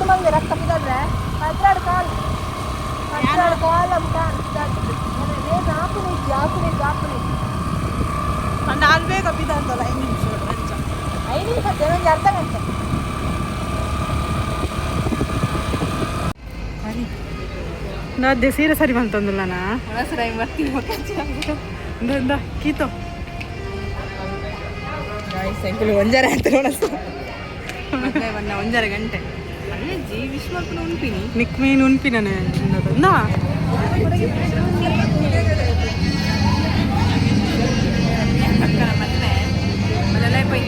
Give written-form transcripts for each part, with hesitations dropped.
ಮಂಗೆ ರಕ್ತ ಬಿದ್ದಾದ್ರೆ 12 ಕಾಲು 12 ಕಾಲ ಮುಖ. ಆಪುನೆ ಆಪುನೆ ಆಪುನೆ. ಒಂದು ಆಲ್ ಬೇಗ ಬಿದ್ದಂತಲ್ಲ 5 ನಿಮಿಷ ಅಂಚ. 5 ನಿಮಿಷ, ಒಂದು ಅರ್ಧ ಗಂಟೆ. ನಾ ಸೀರೆ ಸರಿ ಬಂತಂದಿಲ್ಲನಾ? ಇಂದ ಇಂದ ಕೀತೋ. ಸೈಕಲ್ ಒಂಜಾರೆ ಅಂತ ನೋಡ. ಬನ್ನ ಒಂಜರೆ ಗಂಟೆ. ಜಿ ವಿಶ್ವಕ್ಕೂ ಉಂಪಿನಿ. ನಿಕ್ ಮೀನು ಉನ್ಪಿನನೆ ನಾ. ಅಕ್ಕನ ಮದುವೆ ಮನೆಯಲ್ಲೇ ಪೋಯ್.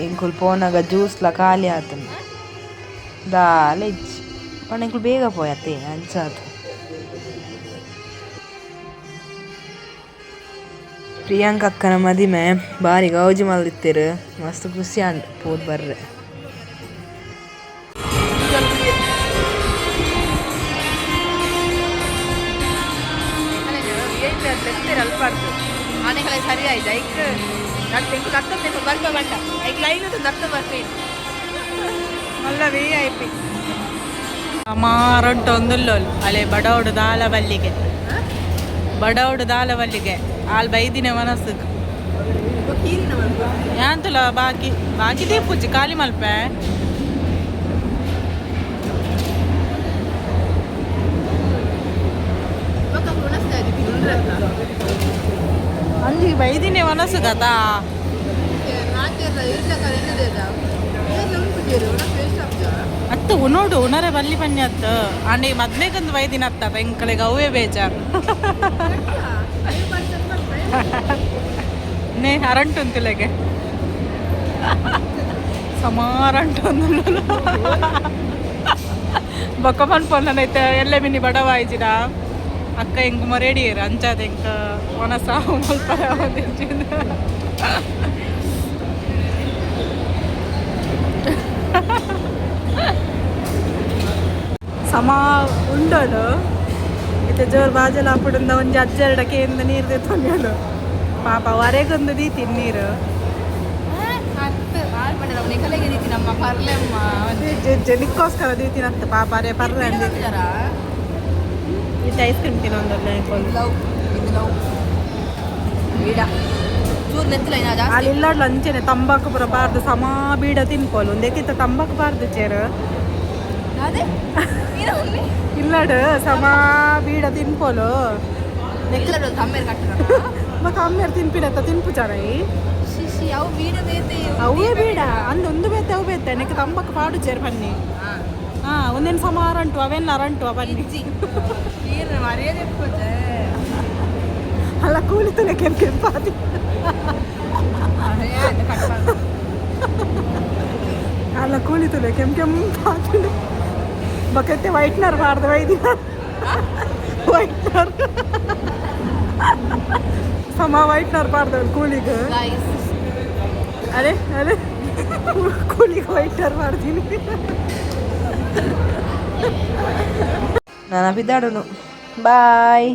ಎಂಕುಲು ಪೋನಾಗ ಜ್ಯೂಸ್ಲ ಖಾಲಿ ಆತನ ದಾಲ ಇಜ್ಜಿ. ಪಂಡ ಎಂಕುಲು ಬೇಗ ಪೋಯತ್ತೆ ಅಂಚಾತು. ಪ್ರಿಯಾಂಕ ಅಕ್ಕನ ಮದಿಮೆ ಬಾರಿ ಗೌಜಿ ಮಲ್ದಿತ್ತೆರ್. ಮಸ್ತ್ ಖುಷಿ ಆಂಡ್ ಪೋದು ಬರ್ರೆ. ಆನೆಗಳ ಸರಿ ಆಯ್ತು. ಐಕ್ ನಟ್ಟು ನತ್ತ ಬರ್ಪ ಬಂಟ ಐಕ್ ಲೈನ್ ನತ್ತ ಬರ್ಪೇನು. ಮಲ್ಲ ವಿ I P ಮಾರೊಂಟು ಒಂದುಲ್ಲೋಲ್ ಅಲೆ ಬಡವಡು ದಾಲ ಬಲ್ಲಿಗೆ, ಬಡವಡು ದಾಲ ಬಲ್ಲಿಗೆ ಆಲ್ ಬೈದಿನ ಮನಸ್ಸು ಯಾಂತುಲ ಬಾಕಿ ಬಾಕಿ ದೀಪುಜಿ ಖಾಲಿ ಮಲ್ಪೆ. ಅಂಜಿ ಬೈದಿನಿ ಮನಸ್ಸು ಗತಾ. ಅತ್ತು ಉನೋಡು ಉನರೆ ಬಲ್ಲಿ ಬನ್ನಿ ಅತ್ತು ಅಂಡಿ ಮದ್ಮೆಗೊಂದು ಬೈದಿನ ಅತ್ತ ಎಂಕಲೆಗೆ ಅವೇ ಬೇಜಾರು. ನೇ ಅರಂಟುಂತುಲೆಗೆ ಸಮಾರಂಟು ಬೊಕ್ಕ ಪನ್ಪೊಂದನೈತೆ ಎಲ್ಲೆ ಮಿನಿ ಬಡವಾಯ್ಜಿಡ ಅಕ್ಕ ಎಂಕ್ ಮೊರೇಡಿಯರ್ ಅಂಚಾದ ಎಂಕ್ ಒನಸ ಮಲ್ಪ. ಸಮ ಉಂಡೋಲು ಇತ್ತೆ ಜೋರು ಬಾಜಲ ಅಪ್ಪುಡುಂದ ಒಂಜಿ ಅಜ್ಜೆರಡ ಕೇಂದ ನೀರು ದೆತ್ತೊಂದು ಪಾಪ ವರೆಗೊಂದು ದೀತಿನ್ ನೀರು. ನಮ್ಮ ಪರ್ಲೆಮ್ಮ. ನಿಕ್ಕೋಸ್ಕರ ದೀತಿನತ್ತು ಪಾಪ ಅರೆ ಪರ್ಲೆ. ಇತ್ತೆ ಐಸ್ ಕ್ರೀಮ್ ತಿನ್ನೊಂದಲ್ಲ. ಲವ್ ಇದು ಲವ್ ಬೀಡ ಚೂರು ನೆತ್ತಲ ಜಾಸ್ತಿ. ಅಲ್ಲಿ ಇಲ್ಲಾಡ್ಲು ಅಂಚೆನೆ ತಂಬಾಕು ಪೂರ ಬಾರ್ದು ಸಮ ಬೀಡ ತಿನ್ಪೋಲು ಒಂದಕ್ಕಿಂತ ತಂಬಾಕು ಬಾರ್ದು ಚೇರು. ಅದೇ. ಇಲ್ಲಾಡು ಸಮ ಬೀಡ ತಿನ್ಪೋಲು. ತಮ್ಮೇರು ಕಟ್ಟದ. ಮತ್ತೆ ಅಮ್ಮೇರು ತಿನ್ಪಿನತ್ತ ತಿನ್ಪುಚಾರ ಈ. ಶಿಶಿ ಅವು ಬೀಡ ಬೇತೆ. ಅವೇ ಬೇಡ ಅಂದ್ ಒಂದು ಬೇತೆ ಅವು ಬೇತೆ ನೆಕ್ ತಂಬಾಕು ಪಾಡು ಚೇರು ಬನ್ನಿ. ಹಾ ಒಂದೇನು ಸಮ ಅರಂಟು ಅವೆಲ್ಲ ಅರಂಟು ಬನ್ನಿ. ನೀರು ಮರ್ಯಾದೆ. ಅಲ್ಲ ಕೂಲಿ ತುಲೆ ಕೆಂಪು ಕೆಂಪಾತಿ. ಅಲ್ಲ ಕೂಲಿ ತುಲೆ ಕೆಂಪು ಕೆಂಪಾತಿ ಬಕತ್ತೆ ವೈಟ್ನರ್ ಬಾರ್ದು ವೈದಿನ ವೈಟ್ನರ್ ಸಮ ವೈಟ್ನರ್ ಬಾರ್ದು ಕೂಲಿಗೆ. ಅರೆ ಅರೆ ಕೂಲಿಗೆ ವೈಟ್ನರ್ ಮಾಡ್ತೀನಿ. ನನ ಪಿದಾಡುನು. ಬಾಯ್.